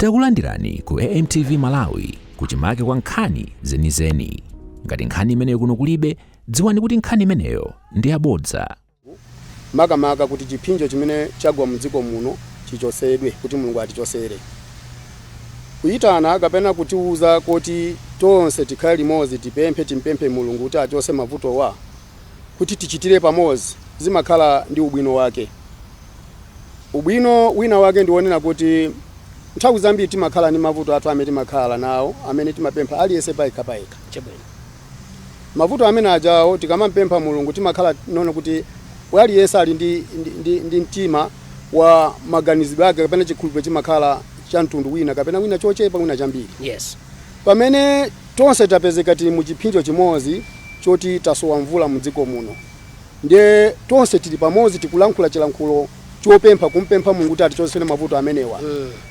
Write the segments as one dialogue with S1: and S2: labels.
S1: Takulandirani ku AMTV Malawi, kuchimake kwa nkhani zenizeni. Ngati nkhani imeneyo kuno kulibe, dziwani kuti nkhani imeneyo ndi yabodza.
S2: Makamaka kuti chipsinjo chimene chagwa mdziko muno chichosedwe, kuti Mulungu atichosere. Kuyitana kapena kutiuza kuti tonse tikhale limodzi, tipemphe, timpemphe Mulungu kuti achose mavutowa, kuti tichitire pamodzi, zimakhala ndi ubwino wake. Ubwino wina wake ndionena kuti nthawi zambiri timakhala ndi mavuto athu amene timakhala nawo, amene timapempha aliyense payekha payekha. Mavuto amene ajawo, tikamampempha Mulungu, timakhala nona kuti aliyense ali ndi mtima wa maganizidwe ake kapena chikhulupiriro chimakhala cha mtundu wina, kapena wina chochepa, wina chambiri. Pamene tonse tapezeka tili mu chipsinjo chimodzi choti tasowa mvula mdziko muno, ndiye tonse tili pamodzi, tikulankhula chilankhulo chopempha, kumpempha Mulungu kuti atichotsere mavuto amenewa,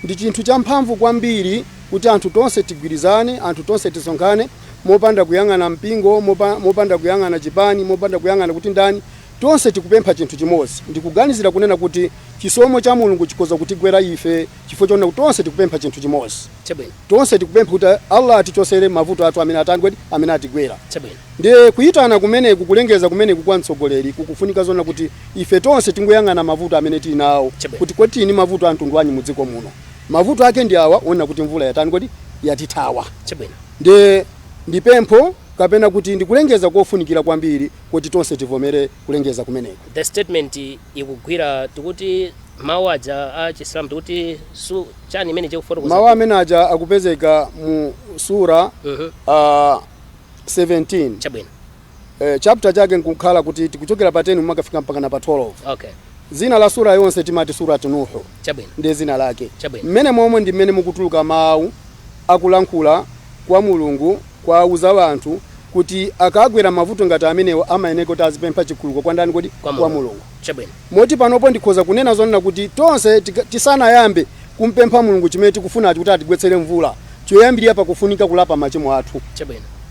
S2: ndi chinthu champhamvu kwambiri kuti anthu tonse tigwirizane, anthu tonse tisonkhane, mopanda kuyang'ana mpingo, mopanda kuyang'ana chipani, mopanda kuyang'ana kuti ndani. Tonse tikupempha chinthu chimodzi. Ndikuganizira kunena kuti chisomo cha Mulungu chikhoza kutigwera ife chifukwa chonena kuti tonse tikupempha chinthu chimodzi. Tonse tikupempha kuti Allah atichosere mavuto athu amene atani kodi, amene atigwera. Ndiye kuyitana kumeneku, kulengeza kumeneku kwa mtsogoleri, kukufunika zona kuti ife tonse tingoyang'ana mavuto amene tili nawo, kuti kodi tili ndi mavuto a mtundu wanji mu dziko muno? Mavuto ake ndi awa, onena kuti mvula yatani kodi, yatithawa. Ndiye ndi pempho kapena kuti ndikulengeza kofunikira kwambiri kuti tonse tivomere kulengeza kumeneku.
S3: The statement ikugwira, tikuti mawu aja a Chisilamu, tikuti su chani imene chikufotokoza?
S2: Mawu amene aja akupezeka mu sura 17, chapter chake nkukhala kuti tikuchokera pa 10 mumakafika mpaka na pa 12. Zina la sura yonse timati Surat Nuhu. Ndiye zina lake. Mmene momwe ndi mmene mukutuluka mawu akulankhula kwa Mulungu kwauza anthu kuti akagwera mavuto ngati amenewo, amayeneka kuti azipempha chikhululuko kwa ndani kodi?
S3: Kwa
S2: Kwa
S3: Mulungu.
S2: Mulungu. Moti panopo ndikhoza kunena zonena kuti tonse tisanayambe kumpempha Mulungu chimene tikufunacho kuti atigwetsere mvula, choyambirira pakufunika kulapa machimo athu.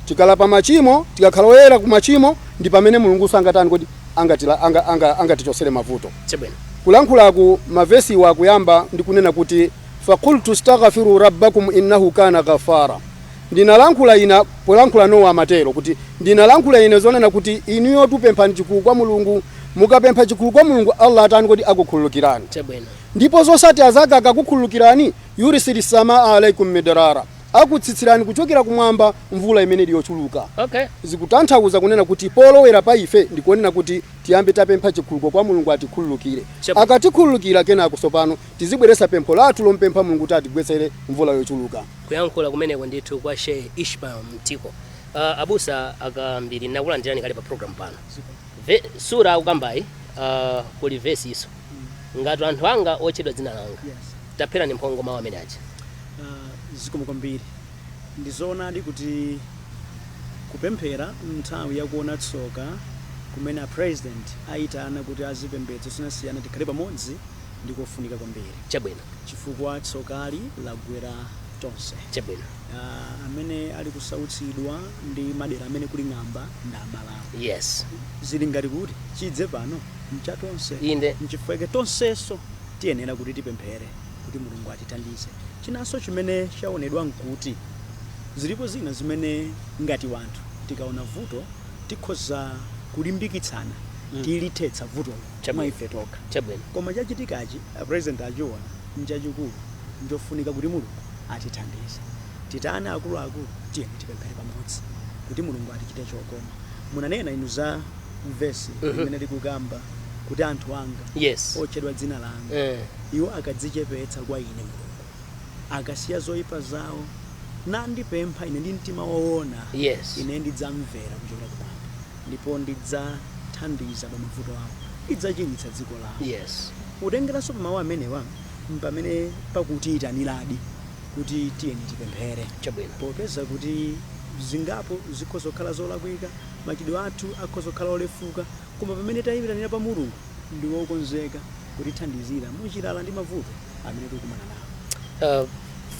S2: Tikalapa machimo, tikakhala oyera ku machimo, ndi pamene Mulungu sangatani kodi, angatichosere mavuto. Kulankhulaku, mavesiwa akuyamba ndi kunena kuti فقلت استغفروا ربكم إنه كان غفارا. Ndinalankhula ina, polankhula Nowa amatero kuti ndinalankhula ine zonena kuti inuyo tupemphani chikhululuko kwa Mulungu. Mukapempha chikhululuko kwa Mulungu, Allah atani kodi? Akukhululukirani. Ndipo zosati azake, akakukhululukirani, يرسل السماء عليكم مدرارا, akutsitsirani kuchokera kumwamba mvula imene ili yochuluka. Zikutanthauza kunena kuti polowera pa ife ndikunena kuti tiyambe tapempha chikhululuko kwa Mulungu, atikhululukire. Akatikhululukira, kenako tsopano tizibweretsa pempho lathu lompempha Mulungu kuti atigwetsere mvula yochuluka.
S3: Kuyankhula kumeneko ndithu kwa Sheikh Ishmael Mtiko. Abusa akambiri, nakulandirani kale pa program pano. Sura akukambayi, kuli vesi iso, "Ngati anthu anga otchedwa dzina langa." Tapherani mphongo mawu amene aja.
S4: Zikomo kwambiri. Ndizoonadi kuti kupemphera nthawi yakuona tsoka kumene a President ayitana kuti azipembedzo zosiyanasiyana tikhale pamodzi ndikofunika kwambiri, chifukwa tsokali lagwera tonse. Amene ali kusautsidwa ndi madera amene kuli ng'amba ndi Amalawi. Zili ngati kuti chidze pano nchatonse. Nchifukwa chake tonsenso tiyenera kuti tipemphere kuti Mulungu atithandize. Chinanso chimene chaonedwa nkuti zilipo zina zimene ngati wanthu tikaona vuto tikhoza kulimbikitsana, tilithetsa vutolo mwa ife tokha. Koma chachitikachi, a President achiona nchachikulu, nchofunika kuti Mulungu atithandize. Titani akuluakulu? Tiyeni tipemphere pamodzi kuti Mulungu atichite chokoma. Munanena inu za vesi limene likukamba kuti anthu anga otchedwa dzina langa, iwo akadzichepetsa kwa ine Mulungu, akasiya zoyipa zawo nandipempha ine ndi mtima woona, ine ndidzamvera kuchokera kumwamba ndipo ndidzathandiza pa mavuto awo, ndidzachiritsa dziko lawo. Kutengeranso pa mawu amenewa, mpamene pakutiyitaniradi kuti tiyeni tipemphere, popeza kuti zingapo zikhoza kukhala zolakwika, machidwe athu akhoza kukhala olefuka, koma pamene tayitanira pa Mulungu, ndi wokonzeka kutithandizira muchilala ndi mavuto amene tikukumana nawo.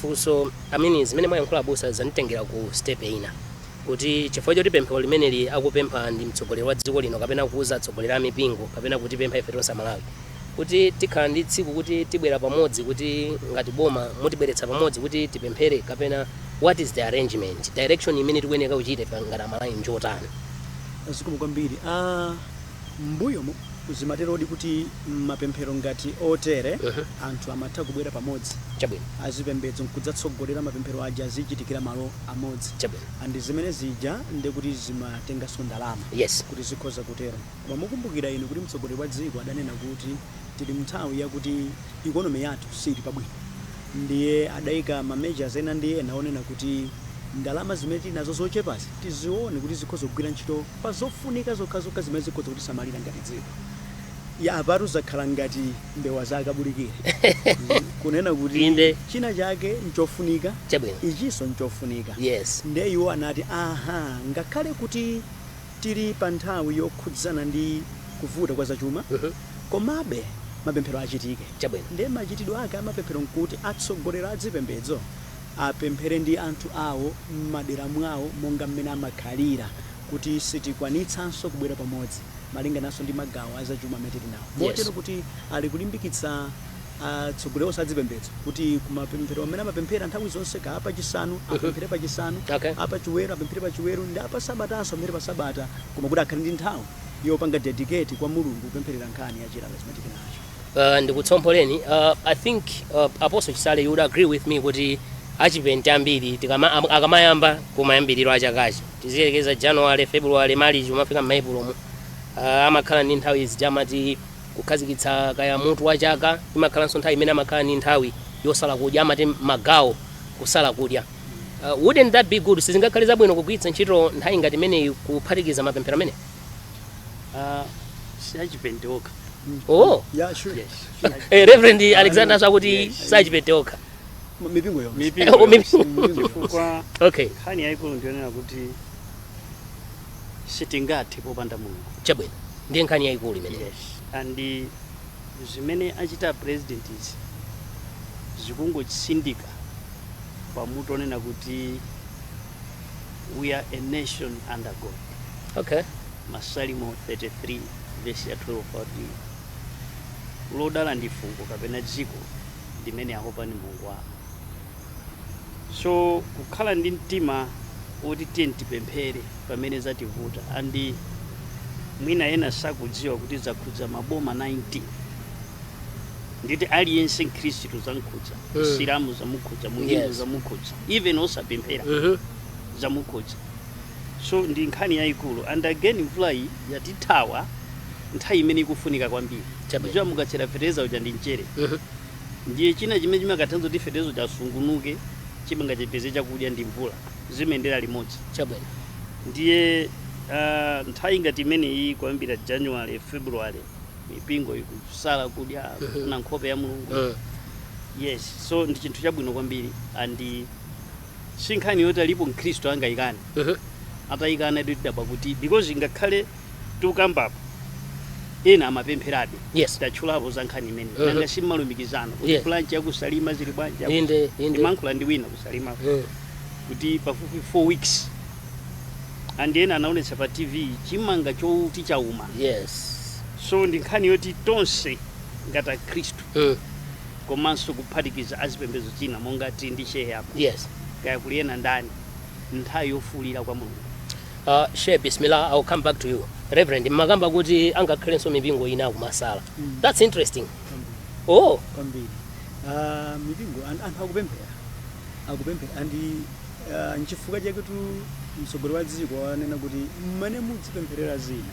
S3: Funso amene zimene mwayankhula abusa zanditengera ku step ina, kuti chifukwa choti pemphero limeneli akupempha ndi mtsogoleri wa dziko lino, kapena kuuza atsogoleri a mipingo, kapena kutipempha ife tonse Amalawi. Kuti tikhala ndi tsiku kuti tibwera pamodzi, kuti ngati boma mutibweretsa pamodzi kuti tipemphere, kapena what is the arrangement, direction imene tikuyeneka kuchita ife ngati Amalawi njotani?
S4: Zikomo kwambiri. Mbuyomu zimaterodi kuti mapemphero ngati otere, anthu amatha kubwera pamodzi, azipembedzo nkudzatsogolera mapemphero aja, azichitikira malo amodzi. And zimene zija ndekuti zimatenganso ndalama kuti zikhoza kutero. Koma mukumbukira inu kuti mtsogoleri wa dziko adanena kuti tili mnthawi yakuti economy yathu sili pabwino, ndiye adayika ma measures ena ndi ena onena kuti ndalama zimene tili nazo zochepazi tizione kuti zikhoza kugwira ntchito pa zofunika zokhazokha zimene zikhoza kutisamalira ngati dziko. Ya, apatu zakhala ngati mbewa zakabulikire, kunena kuti china chake nchofunika, ichinso nchofunika. Ndiye iwo anati, aha, ngakhale kuti tili pa nthawi yokhudzana ndi kuvuta kwa zachuma, komabe mapemphero achitike. Ndiye machitidwe ake amapemphero nkuti atsogoleri azipembedzo apemphere ndi anthu awo m'madera mwawo monga mmene amakhalira, kuti sitikwanitsanso kubwera pamodzi malingananso ndi magawo azachuma amene tili nawo. Motero kuti ali kulimbikitsa atsogoleri onse azipembedzo kuti kumapemphero amene amapemphera nthawi zonse, ka pachisanu apemphere pachisanu, apachiweru apemphere pachiweru, ndi apasabatanso apemphere pa sabata, koma kuti akhale ndi nthawi yopanga dedicate kwa Mulungu kupempherera nkhani ya chilala chimene tili nacho.
S3: Ndikutsompholeni. I think Apostle Chisale, you would agree with me kuti achipente ambiri akamayamba kumayambiriro achakachi, tiziyelekeza January, February, March, umafika m'Maepulomu, amakhala ndi nthawi zija amati kukhazikitsa kaya mutu wa chaka. Imakhalanso nthawi imene amakhala ndi nthawi yosala kudya, amati magawo kusala kudya. Wouldn't that be good? Sizingakhale zabwino kugwiritsa ntchito nthawi ngati imeneyi kuphatikiza mapemphero amene?
S5: Si achipente okha.
S3: Oh.
S4: Yeah, sure.
S5: Yes.
S3: Reverend Alexander sakuti
S5: Yes.
S3: sachipente okha.
S4: Mipingo yonse.
S5: Mipingo
S3: Oh,
S5: yonse.
S4: Mipingo.
S5: Chifukwa nkhani yayikulu ndionena kuti sitingathe popanda Mulungu.
S3: Chabwino, ndiye nkhani yayikulu imeneyi.
S5: Yes, and zimene achita president izi zikungotsindika pamutu onena kuti we are a nation under God. Masalimo 33 verse ya 12 akuti lodala ndi fuko kapena dziko limene akupani Mulungu wawo. So kukhala ndi mtima woti tiye tipemphere pamene zativuta, and mwina ena sakudziwa kuti zakhudza maboma 19, nditi aliyense mkhristu zamkhudza, msilamu zamukhudza, muhindu zamukhudza, even osapemphera zamukhudza. So ndi nkhani yayikulu. And again, mvula iyi yatithawa nthawi imene ikufunika kwambiri. Kudziwa mukatsera fetereza uja ndi mchere, ndiye china chimene chimakathandiza kuti fetereza uja asungunuke, chimanga chipeze chakudya, ndi mvula, zimendera limodzi. Ndiye nthawi ngati imeneyi, kuyambira January, February, mipingo ikusala kudya kufuna nkhope ya Mulungu. Yes, so ndi chinthu chabwino kwambiri, and si nkhani yoti alipo mkhristu angayikane. Atayikana tidabwa kuti, because ngakhale tikambapo ena amapempherabe. Tatchulapo za nkhani imene nanga simmalumikizano kuti branch yakusalima zili bwanji?
S3: Inde.
S5: Ndimankhula ndi wina kusalima kuti pafupi 4 weeks, and ena anaonetsa pa TV chimanga chouti chauma. So ndi nkhani yoti tonse ngati akhristu, komanso kuphatikiza azipembedzo china monga tili ndi shehe apa, kaya kuli ena ndani, nthawi yofuulira kwa Mulungu.
S3: Sheikh, bismillah, I'll come back to you. Reverend, mmakamba kuti angakhalenso mipingo ina kumasala. That's interesting. Oh.
S4: Kwambiri. Mipingo, anthu akupemphera, akupemphera, and nchifukwa chake tu mtsogoleri wa dziko wanena kuti mmene mudzipempherera zina,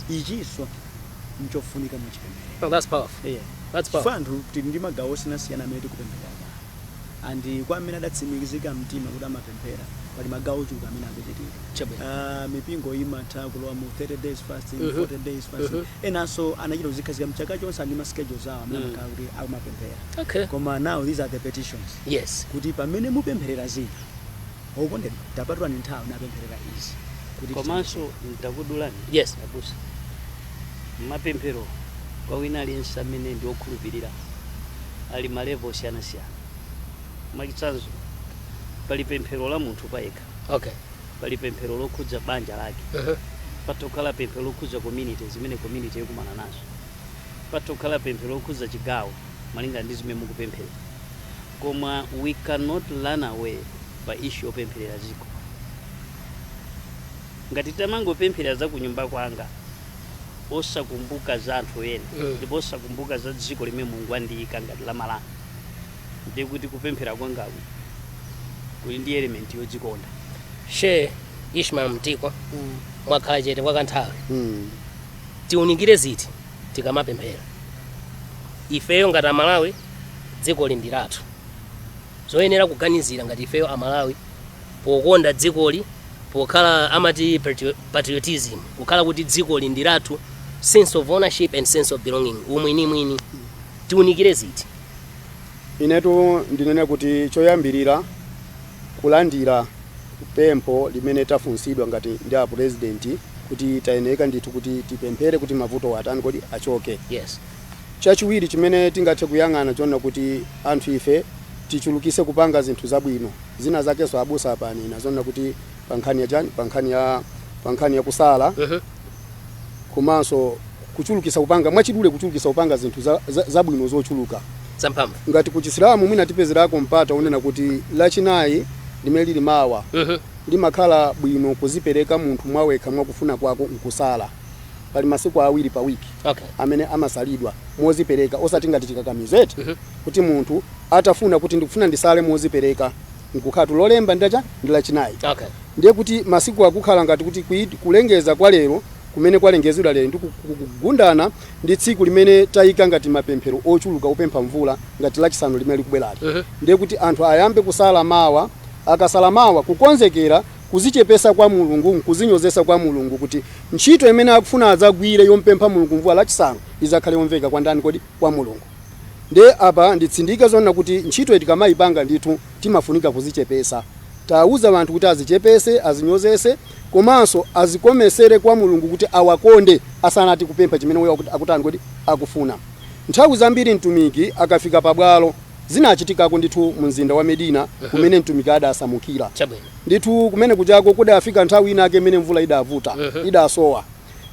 S4: ichinso nchofunika muchipempherere.
S3: Oh, that's powerful. That's
S4: Chifukwa
S3: powerful.
S4: anthu tili ndi magawo osiyanasiyana amene tikupempherera, and kwa amene adatsimikizika mtima kuti amapemphera, pali magawo ochuluka amene akuchitika. Mipingo imatha kulowa mu 30 days fasting, 40 days fasting. Enanso anachita kuzikhazika mchaka chonse andi ma schedules awo amene amakhala kuti amapemphera. Koma now these are the petitions kuti pamene mupempherera zina, okondedwa, tapatulani nthawi napempherera izi kuti
S5: Komanso ntakudulani, abusa, mapemphero kwa wina aliyense amene ndi okhulupirira ali ma level osiyanasiyana. Mwachitsanzo, pali pemphero la munthu payekha, pali pemphero lokhudza banja lake, patokhala pemphero lokhudza community, zimene community ikumana nazo. Patha kukhala pemphero lokhudza chigawo malinga ndi zimene mukupemphera, koma we cannot run away pa issue yopempherera dziko. Ngati tamangopemphera za kunyumba kwanga osakumbuka za anthu ena ndipo osakumbuka za dziko limene Mulungu andiyika ngati la Malawi, ndiye kuti kupemphera kwangaku kuli ndi element yodzikonda.
S3: Sheikh Ishmael Mtiko, mwakhala chete kwa kanthawi. Tiunikire ziti tikamapemphera ifeyo ngati Amalawi? Dzikoli ndi lathu. Zoyenera kuganizira ngati ifeyo Amalawi pokonda dzikoli, pokhala amati patriotism, kukhala kuti dzikoli ndi lathu, sense of ownership and sense of belonging, umwinimwini, tiunikire ziti?
S2: Inetu ndinene kuti choyambirira, kulandira pempho limene tafunsidwa ngati ndi a President kuti tayeneka ndithu kuti tipemphere kuti mavuto atani kodi achoke. Chachiwiri chimene tingathe kuyang'ana chona kuti anthu ife tichulukise kupanga zinthu zabwino. Zina zakenso abusa apanena zona kuti pa nkhani ya chani, pa nkhani ya kusala komanso kuchulukisa kupanga, mwachidule kuchulukisa kupanga zinthu zabwino zochuluka,
S3: zamphamvu.
S2: Ngati ku Chisilamu mwina tipezerako mpata unena kuti Lachinayi limene lili mawa limakhala bwino kuzipereka munthu mwawekha mwakufuna kwako nkusala. Pali masiku 2 pa wiki amene amasalidwa mozipereka, osati ngati chikakamizo eti, kuti munthu atafuna kuti ndikufuna ndisale mozipereka, nkukhala Lolemba ndacha ndi Lachinayi. Ndiye kuti masiku akukhala ngati kuti kulengeza kwa lero kumene kwalengezedwa lero ndi kugundana ndi tsiku limene tayika ngati mapemphero ochuluka opempha mvula ngati Lachisanu limene likubwerali. Ndiye kuti anthu ayambe kusala mawa. Akasala mawa, kukonzekera kuzichepesa kwa Mulungu, nkuzinyozesa kwa Mulungu, kuti ntchito imene akufuna adzagwire yompempha Mulungu mvula Lachisanu izakhale yomveka kwa ndani kodi? Kwa Mulungu. Ndiye apa nditsindike zonena kuti ntchito tikamayipanga ndithu timafunika kuzichepesa. Tawuza anthu kuti azichepese, azinyozese, komanso azikomesere kwa Mulungu kuti awakonde asanati kupempha chimene uyo akutani kodi akufuna. Nthawi zambiri mtumiki akafika pabwalo, zinachitikako ndithu mu mzinda wa Medina kumene mtumiki adasamukira ndithu, kumene kuchako kudafika nthawi inake imene mvula idavuta, idasowa.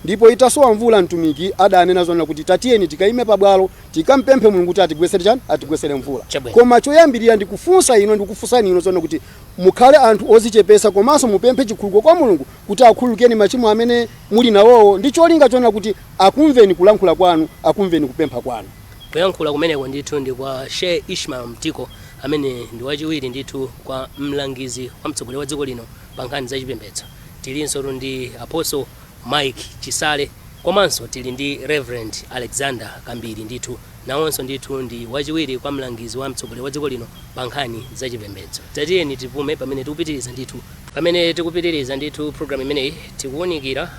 S2: Ndipo itasowa mvula, mtumiki adanena zonena kuti tatiyeni tikayime pabwalo tikampemphe Mulungu kuti atigwesere chani, atigwesere mvula. Koma choyambirira ndikufunsa ino, ndikufunsani ino zonena kuti mukhale anthu ozichepesa, komanso mupemphe chikhululuko kwa Mulungu kuti akhululukeni machimo amene muli nawowo, ndi cholinga chonena kuti akumveni kulankhula kwanu, akumveni kupempha kwanu.
S3: Kuyankhula kumeneko ndithu ndi kwa Sheikh Ishmael Mtiko, amene ndi wachiwiri ndithu kwa mlangizi wa mtsogoleri wa dziko lino pa nkhani za chipembedzo. Tilinso ndi Apostle Mike Chisale, komanso tili ndi Reverend Alexander Kambiri, ndithu nawonso ndithu ndi wachiwiri kwa mlangizi wa mtsogoleri wa dziko lino pa nkhani za chipembedzo. Tatiyeni tipume pamene tikupitiriza ndithu program imeneyi. Tikuwunikira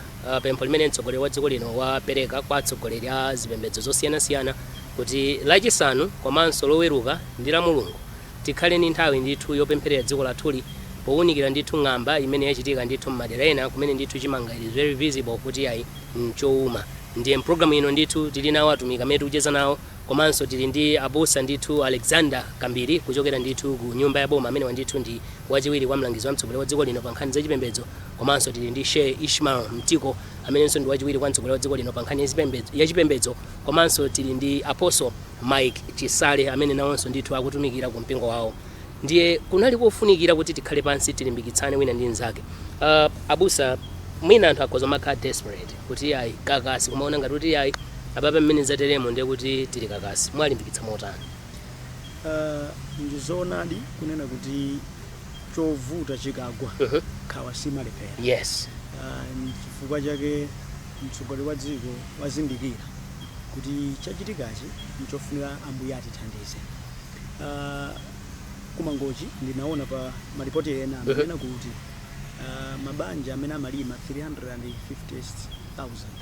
S3: pempho limene mtsogoleri wa dziko lino wapereka kwa atsogoleri a zipembedzo zosiyanasiyana kuti Lachisanu komanso Loweruka ndi la Mulungu tikhale ndi nthawi ndithu yopempherera dziko lathuli, powunikira ndithu ng'amba imene yachitika ndithu m'madera ena kumene ndithu chimanga is very visible kuti ayi nchowuma. Ndiye mpulogalamu ino ndithu tili nawo atumiki amene tikucheza nawo, komanso tili ndi abusa ndithu Alexander Kambiri kuchokera ndithu ku nyumba ya boma, amene ndithu ndi wachiwiri kwa mlangizi wa mtsogoleri wa dziko lino pa nkhani zachipembedzo, komanso tili ndi Sheikh Ishmael Mtiko, amenenso ndi wachiwiri kwa mtsogoleri wa dziko lino pa nkhani yachipembedzo, komanso tili ndi Apostle Mike Chisale, amene nawonso ndithu akutumikira ku mpingo wawo. Ndiye kunali kofunikira kuti tikhale pansi tilimbikitsane wina ndi mnzake. Abusa, mwina anthu akhoza makhala desperate kuti ayi kakasi, kumaona ngati kuti ayi apapa mmene zateremo ndiye kuti tili kakasi. Mwalimbikitsa motani?
S4: Ndizoonadi kunena kuti chovuta chikagwa, khawa simalephera. Chifukwa chake mtsogoleri wa dziko wazindikira kuti chachitikachi nchofunika Ambuye atithandize. Kumangochi ndinaona pa malipoti ena amanena kuti mabanja amene amalima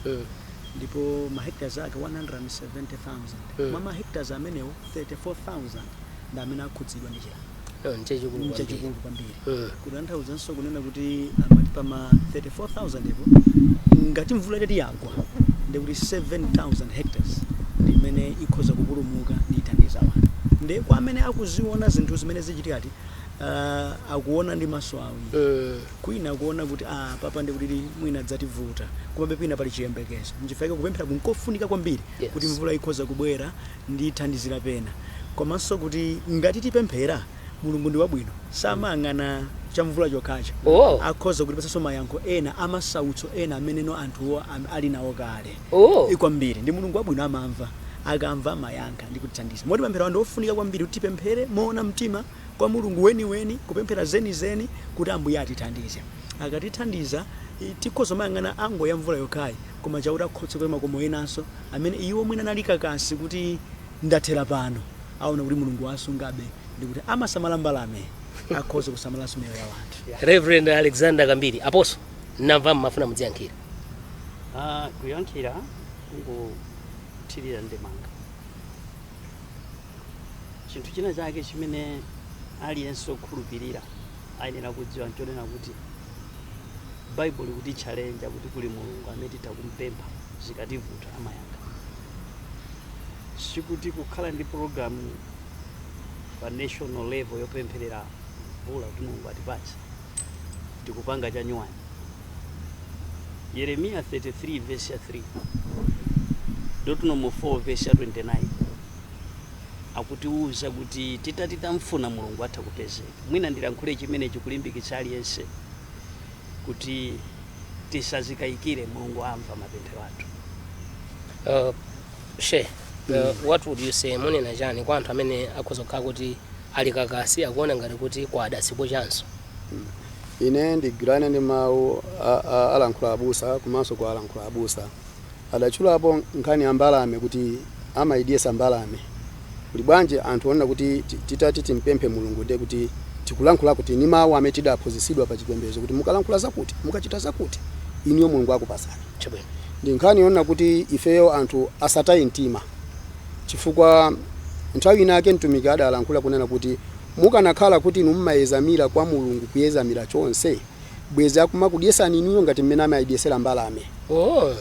S4: 350,000 ndipo ma hectares ake 170,000. Mwa ma hectares amenewo, 34,000 ndi amene akhudzidwa ndi chilala.
S3: No, nchachikulu kwambiri.
S4: Nchachikulu kwambiri. Kutanthauzanso kunena kuti amati pama 34,000 ipo, ngati mvula itati yagwa, ndikuti 7,000 hectares ndi imene ikhoza kupulumuka ndi ithandiza anthu. Ndiye kwa amene akuziona zinthu zimene zichitikati, akuona ndi maso awiri. Kwina akuona kuti ah, papa ndi kuti mwina dzativuta, komabe kwina pali chiyembekezo. Nchifukwa kupemphera kunkofunika kwambiri kuti mvula ikhoza kubwera ndi thandizira pena, komanso kuti ngati tipemphera, Mulungu ndi wabwino, samayang'ana chamvula chokhacho. Akhoza kutipatsanso mayankho ena amasautso ena ameneno anthuwo ali nawo kale. Kwambiri, ndi Mulungu wabwino, amamva, akamva amayankha ndi kutithandiza. Moti pemphero ndi ofunika kwambiri, kuti tipemphere moona mtima kwa Mulungu weniweni, kupemphera zenizeni kuti Ambuye atithandize. Akatithandiza, tikhoza mayang'ana ango ya mvula yokhayi, koma Chauta akhotse kuti makomo enanso amene iwo mwina anali kakasi kuti ndathera pano, aona kuti Mulungu wasungabe, ndi kuti amasamala mbalame, akhoza kusamalanso miyoyo ya anthu.
S3: Reverend Alexander Kambiri, apostle, namva mmafuna mudziyankhira.
S5: Ah, kuyankhira, kungothirira ndemanga chinthu china chake chimene aliyense okhulupirira ayenera kudziwa, nchonena kuti Baibulo kuti challenge kuti kuli Mulungu amene titha kumpempha zikativuta, amayankha. Sikuti kukhala ndi program pa national level yopempherera mvula kuti Mulungu atipatse, tikupanga chanyuwani. Yeremiya 33 verse ya 3, Deuteronomy 4 verse ya 29 akutiwuza kuti titati tamfuna Mulungu, atha kupezeka. Mwina ndilankhule chimene chikulimbikitsa aliyense kuti tisazikayikire, Mulungu amva mapemphero athu.
S3: Sheikh, what would you say, munena chani kwa anthu amene akhoza kukhala kuti ali kakasi, akuona ngati kuti kwada sikuchanso?
S2: Ine ndigwirane ndi mawu alankhula abusa, komanso kwa alankhula abusa adatchulapo nkhani ya mbalame, kuti amayidyesa mbalame. Kuli bwanji anthu onena kuti titati timpemphe Mulungu, ndiye kuti tikulankhula kuti ni mawu amene tidaphunzitsidwa pa chipembedzo, kuti mukalankhula zakuti, mukachita zakuti, inuyo Mulungu akupasani. Ndi nkhani yonena kuti ifeyo anthu asataye mtima, chifukwa nthawi inake mtumiki adalankhula kunena kuti mukanakhala kuti inu mmayezamira kwa Mulungu kuyezamira chonse, bwezi akumakudyesani inuyo ngati mmene amayidyesera mbalame.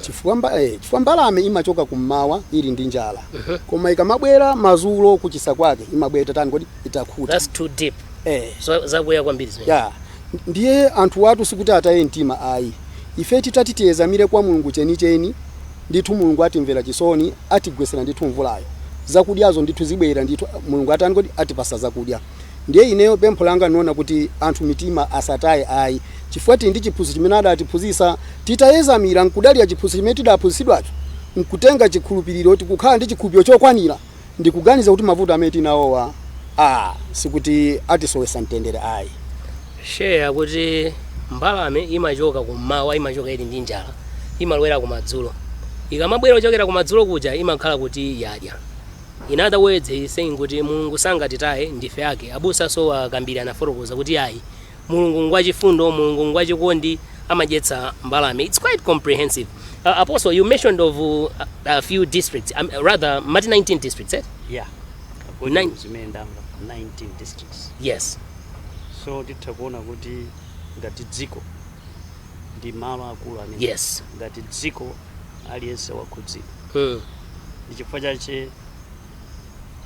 S2: Chifukwa mbalame imachoka kummawa ili ndi njala, koma ikamabwera madzulo kuchisa kwake, imabwera itatani kodi? Itakhuta.
S3: That's too deep.
S2: Eh.
S3: So, zakuya kwambiri zimene.
S2: Ya, ndiye anthu watu sikuti ataye mtima ayi. Ife titati tiyezamire kwa Mulungu chenicheni, ndithu Mulungu atimvera chisoni, atigwesera ndithu mvulayo, zakudyazo ndithu zibwera ndithu. Mulungu atani kodi? Atipasa zakudya. Ndiye ineyo pempho langa niona kuti anthu mitima asataye ayi, chifukwa tili ndi chiphunzitso chimene adatiphunzitsa. Titayezamira nkudalira chiphunzitso chimene tidaphunzitsidwacho, nkutenga chikhulupiriro, tikukhala ndi chikhulupiriro chokwanira, ndikuganiza kuti mavuto amene tinawowa sikuti atisowesa mtendere ayi.
S3: Sheikh, kuti mbalame imachoka kummawa, imachoka ili ndi njala, imalowera kumadzulo, ikamabwera kuchokera kumadzulo kuja imakhala kuti yadya. In other words, he is saying kuti Mulungu sangatitaye, ndife ake. Abusa so akambiri anafotokoza kuti ayi, Mulungu ngwachifundo, Mulungu ngwachikondi, amadyetsa mbalame. It's quite comprehensive. Apostle, you mentioned of a few districts, rather mati 19 districts, eh?
S5: Yeah.
S3: Nine.
S5: Zimene ndamva, 19 districts. So titha kuona kuti ngati dziko ndi malo akulu amene ngati dziko aliyense wakhudzidwa. Ndi chifukwa chache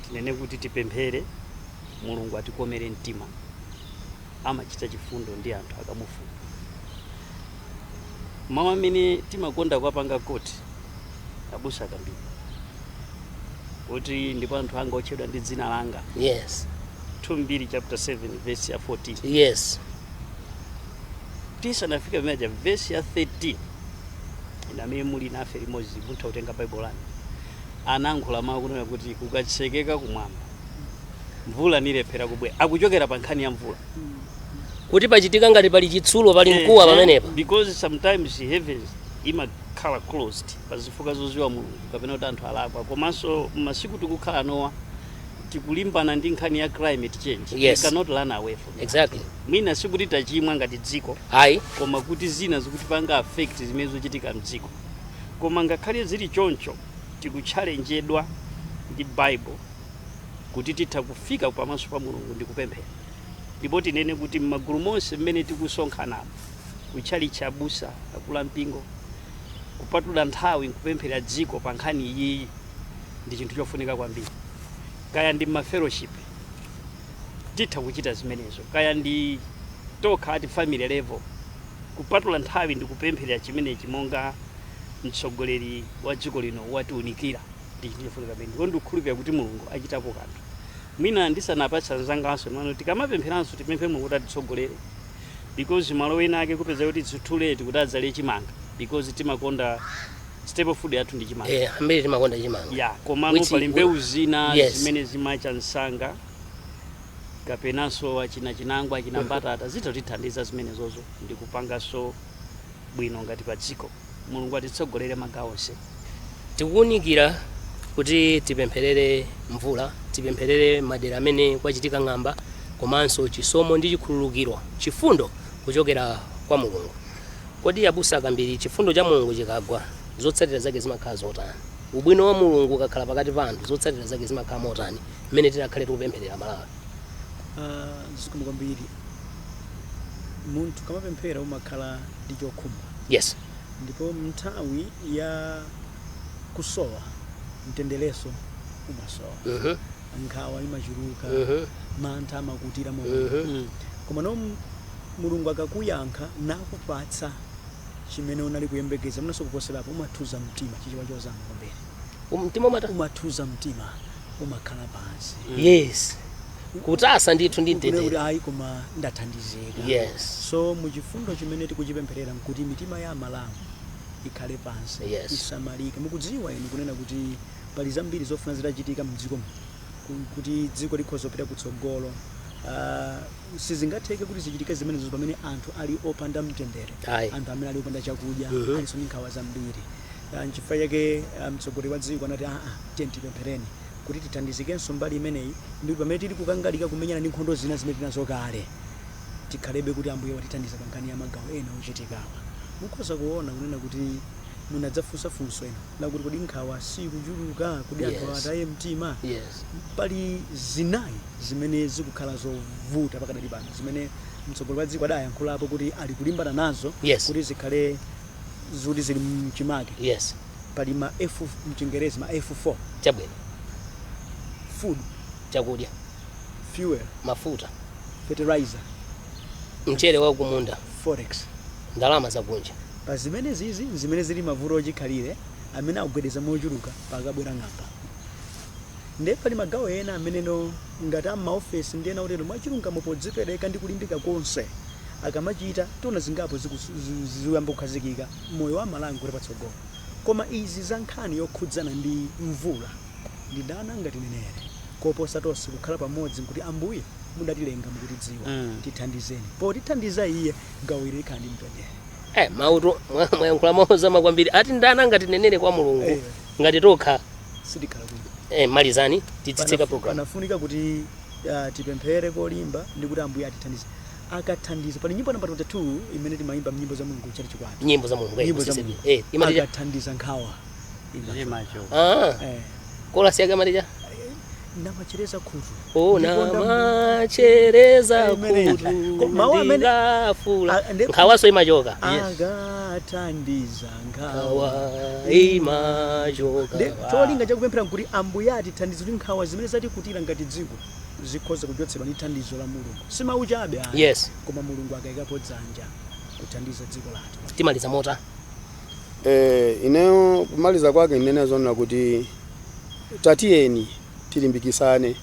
S5: tinene kuti tipemphere Mulungu atikomere mtima, amachita chifundo ndi anthu akamufuna. Mawu amene timakonda kuwapanga quote, abusa akambiri, kuti ndipo anthu anga otchedwa ndi dzina langa, 2 Mbiri chapter 7 verse ya 14. Tisanafike pameneja, verse ya 13, ine amene muli nafe limodzi mutha kutenga Baibulo lanu, anayankhula mawu kunena kuti kukatsekeka kumwamba, mvula nilephera kubwera, akuchokera pa nkhani ya mvula.
S3: Kuti pachitika ngati pali chitsulo, pali mkuwa pamenepa.
S5: Because sometimes heavens imakhala closed pa zifukwa zoziwa Mulungu kapena kuti anthu alakwa. Komanso masiku tikukhala nowa, tikulimbana ndi nkhani ya climate change. We cannot run away from it. Mwina sikuti tachimwa ngati dziko,
S3: ayi,
S5: koma kuti zina zikutipanga affect zimene zochitika mdziko. Koma ngakhale zili choncho, tikutchalenjedwa ndi Bible kuti titha kufika pamaso pa Mulungu ndi kupemphera. Ndipo tinene kuti m'magulu monse mmene tikusonkhana, kutchalitchi, abusa, akulu ampingo, kupatula nthawi nkupemphera dziko pa nkhani iyiyi ndi chinthu chofunika kwambiri. Kaya ndi ma fellowship, titha kuchita zimenezo, kaya ndi tokha at family level, kupatula nthawi ndi kupempherera chimenechi monga mtsogoleri wa dziko lino watiunikira, ndi chinthu chofunika pamene. Ndipo ndikukhulupirira kuti Mulungu achitapo kanthu. Mwina ndisanapatsa nzanganso mano, tikamapempheranso tipemphe Mulungu kuti atitsogolere, because malo ena ake kupeza kuti it's too late kuti adzale chimanga, because timakonda staple food yathu ndi chimanga.
S3: Ambiri timakonda chimanga.
S5: Ya, komano pali mbewu zina zimene zimacha msanga, kapenanso achina chinangwa, achina mbatata, zitotithandiza zimenezozo ndi kupanganso bwino ngati pa dziko. Mulungu atitsogolere magawo onse.
S3: Tikuwunikira kuti tipempherere mvula, tipempherere madera amene kwachitika ng'amba, komanso chisomo ndi chikhululukiro, chifundo kuchokera kwa Mulungu. Kodi abusa Kambiri, chifundo cha Mulungu chikagwa, zotsatira zake zimakhala zotani? Ubwino wa Mulungu ukakhala pakati pa anthu, zotsatira zake zimakhala motani mmene tidakhale tikupempherera Malawi?
S4: Zikomo kwambiri. Munthu kamapemphera umakhala ndi chokhumba, ndipo nthawi ya kusowa mtendereso umasowa, nkhawa imachuluka, mantha amakutira moyo. Koma no Mulungu akakuyankha nakupatsa chimene unali kuyembekeza munanso kuposerapo, umathuza mtima, Chichewa chozama kwambiri.
S3: Mtima umata
S4: Umathuza mtima, umakhala pansi.
S3: Yes, kutasa ndithu ndi
S4: kunena kuti
S3: mtendere.
S4: Ayi, koma ndathandizika. So muchifundo chimene tikuchipempherera nkuti mitima ya Amalawi ikhale pansi, isamalike. Mukudziwa inu kunena kuti pali zambiri zofuna zitachitika mdziko muno kuti dziko likhoza kupita kutsogolo. Sizingatheke kuti zichitike zimenezo pamene anthu ali opanda mtendere,
S3: Ayi.
S4: anthu amene ali opanda chakudya, alinso ndi nkhawa zambiri. Nchifukwa chake mtsogoleri wa dziko anati, aa, tiye tipemphereni kuti tithandizikenso mbali imeneyi, ndi pamene tili kukangalika kumenyana ndi nkhondo zina zimene tinazo kale, tikhalebe kuti Ambuye watithandiza pa nkhani ya magawo ena ochitikawa. Mukhoza kuona kunena kuti munadzafunsa funso ino lakuti, kodi nkhawa sikuchuluka? Kodi anthu ataye mtima? Pali zinayi zimene zikukhala zovuta pakadali pano, zimene mtsogoleri wa dziko adayankhulapo kuti ali kulimbana nazo kuti zikhale zoti zili mchimake. Pali ma F, mchingerezi ma F4. Food,
S3: Chakudya.
S4: Fuel,
S3: mafuta,
S4: fertilizer,
S3: mchere wa kumunda,
S4: forex,
S3: ndalama zakunja.
S4: Pa zimene zizi, zimene zili mavuto ochikhalire amene akugwedeza mochuluka pakabwera ng'amba. Nde pali magawo ena ameneno ngati ammaofesi ndi ena otero, mwachilungamo, podzipereka ndi kulimbika konse akamachita, tiona zingapo zikuyamba kukhazikika, moyo wa Malawi kuti patsogolo. Koma izi za nkhani yokhudzana ndi mvula, ndidana ngati nenere koposa tonse kukhala pamodzi nkuti, Ambuye, mudatilenga, mukutidziwa, tithandizeni. Potithandiza iye, gawire likhala ndi mtendere.
S3: Mauto mwayankhula mozama kwambiri. Ati ndana ngati nenere kwa Mulungu ngati tokha
S4: sitikhala bwino.
S3: Malizani, titsitsika program.
S4: Panafunika kuti tipemphere kolimba ndi kuti Ambuye atithandize. Akathandiza, pali nyimbo namba 22 imene timayimba mnyimbo za Mulungu chati chikwati.
S3: Nyimbo za Mulungu.
S4: Nyimbo za
S3: kusese-
S4: Mulungu.
S3: Imatija
S4: Akathandiza, nkhawa
S5: Zimachoka.
S3: Chorus yake amatija
S4: Namachereza khutu.
S3: Oh,
S4: Ndikonda
S3: namachereza
S4: Imene.
S3: khutu
S4: Mawu amene
S3: ndikafula
S4: Ah,
S3: nkhawaso imachoka.
S4: Akathandiza, nkhawa
S3: nkhawa imachoka.
S4: Nde cholinga chakupemphera nkuti Ambuye atithandize kuti nkhawa zimene zatikutira ngati dziko zikhoza kuchotsedwa ndi thandizo la Mulungu. Simawu chabe ayi, koma Mulungu akayikapo dzanja kuthandiza dziko lathu.
S3: Timaliza mota.
S2: Ineyo kumaliza kwake ndinene zonena kuti tatiyeni tilimbikisane.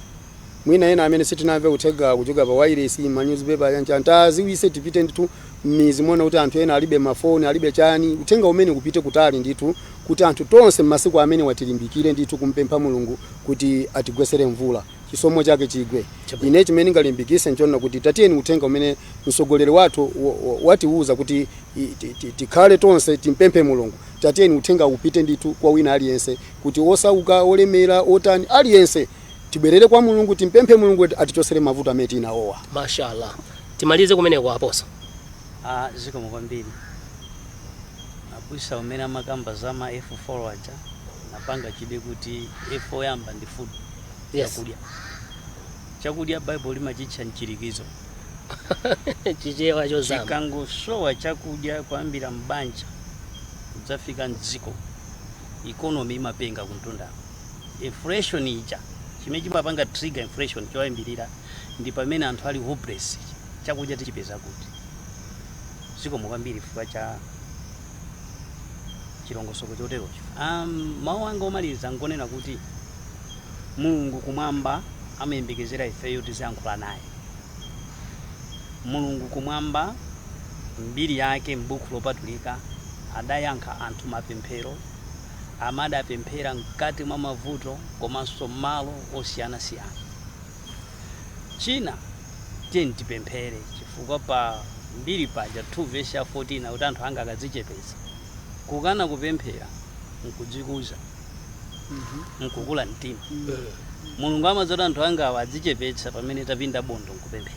S2: Mwina ena amene sitinamve uthenga kuchoka pa wireless, ma newspaper, chanchani, taziwise, tipite ndithu m'mizi muona kuti anthu ena alibe mafoni, alibe chani, uthenga umene kupite kutali ndithu, kuti anthu tonse m'masiku amene watilimbikire ndithu kumpempha Mulungu kuti atigwesere mvula, chisomo chake chigwe. Ine chimene ndingalimbikise nchonena kuti tatiyeni uthenga umene mtsogoleri wathu watiuza kuti tikhale tonse timpemphe Mulungu, tatiyeni uthenga upite ndithu kwa wina aliyense, kuti osauka, olemera, otani, aliyense tibwerere kwa Mulungu, timpemphe Mulungu kuti atichosere mavuto amene tinawowa.
S3: Mashallah, timalize kumeneko aposo.
S5: Zikomo kwambiri, abusa. Umene amakamba za ma F4 aja, napanga chide kuti F oyamba ndi food, chakudya. Chakudya Bible limachitcha mchirikizo.
S3: Chichewa chozama.
S5: Chikangosowa chakudya, kuyambira mbanja kudzafika mdziko, economy imapenga kuntundako, inflation ija. Chimene chimapanga trigger inflation choyambirira ndi pamene anthu ali hopeless, chakudya tichipeza kuti? Zikomo kwambiri chifukwa cha chilongosoko choterocho. Mawu anga omaliza ngonena kuti Mulungu kumwamba amayembekezera ifeyo tiziyankhula naye. Mulungu kumwamba, mbiri yake m'buku lopatulika, adayankha anthu mapemphero amadapemphera mkati mwa mavuto komanso malo osiyanasiyana. China, tiye tipemphere, chifukwa pa Mbiri paja 2 verse ya 14 akuti anthu anga akadzichepetsa, kukana kupemphera nkudzikuza, nkukula mtima. Mulungu amadzati anthu anga awa adzichepetsa pamene tapinda bondo nkupemphera.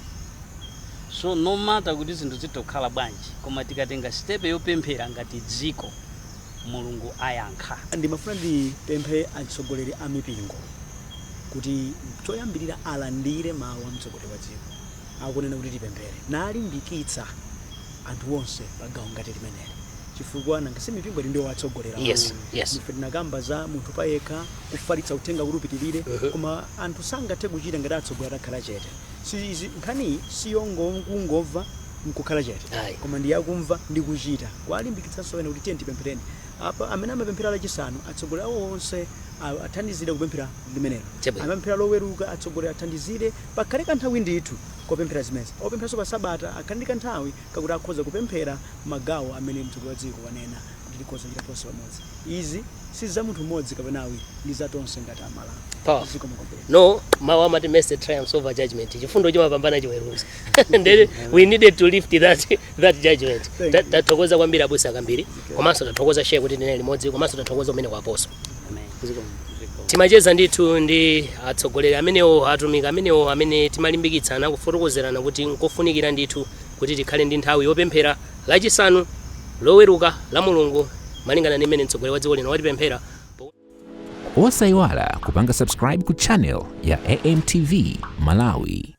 S5: So no matter kuti zinthu zitokhala bwanji, koma tikatenga step yopemphera ngati dziko, Mulungu ayankha.
S4: Ndimafuna ndipemphe atsogoleri a mipingo kuti choyambirira alandire mawu a mtsogoleri wa dziko akunena kuti tipemphere, nalimbikitsa anthu onse pa gawo ngati limeneli, chifukwa nanga si mipingo ili ndiwo atsogolera. Ife tinakamba za munthu payekha kufalitsa uthenga kuti upitirire, koma anthu sangathe kuchita ngati atsogoleri atakhala chete. Si izi, nkhaniyi siyongomva nkukhala chete,
S3: Ayi.
S4: koma ndi yakumva ndi kuchita, kwalimbikitsanso ena kuti tiye tipemphereni. Apa amene amapemphera Lachisanu, atsogoleri awo onse athandizire kupemphera limenelo. Amapemphera Loweruka, atsogoleri athandizire, pakhale kanthawi ndithu kopemphera zimenezi. Opempheranso pa Sabata akhale ndi kanthawi kakuti akhoza kupemphera magawo amene mtsogoleri wa dziko wanena kuti tikhoza kuchita tonse pamodzi. Izi si za munthu mmodzi kapena awiri, ndi za tonse ngati Amalawi.
S3: Powerful.
S4: Zikomo kwambiri.
S3: No, mawu amati mercy triumphs over judgment, chifundo chimapambana chiweruzo, and then we needed to lift that judgment.
S4: Thank you.
S3: Tathokoza kwambiri abusa Kambiri, komanso tathokoza shehe kuti tinali limodzi, komanso tathokoza umene kwa aposo.
S5: Amen.
S4: Zikomo.
S5: Zikomo.
S3: Timacheza ndithu ndi atsogoleri amenewo, atumiki amenewo amene timalimbikitsana kufotokozerana kuti nkofunikira ndithu kuti tikhale ndi nthawi yopemphera Lachisanu, Loweruka, la Mulungu, malingana ndi mmene mtsogoleri wa dziko lino watipemphera.
S1: Osayiwala kupanga subscribe ku channel ya AMTV Malawi.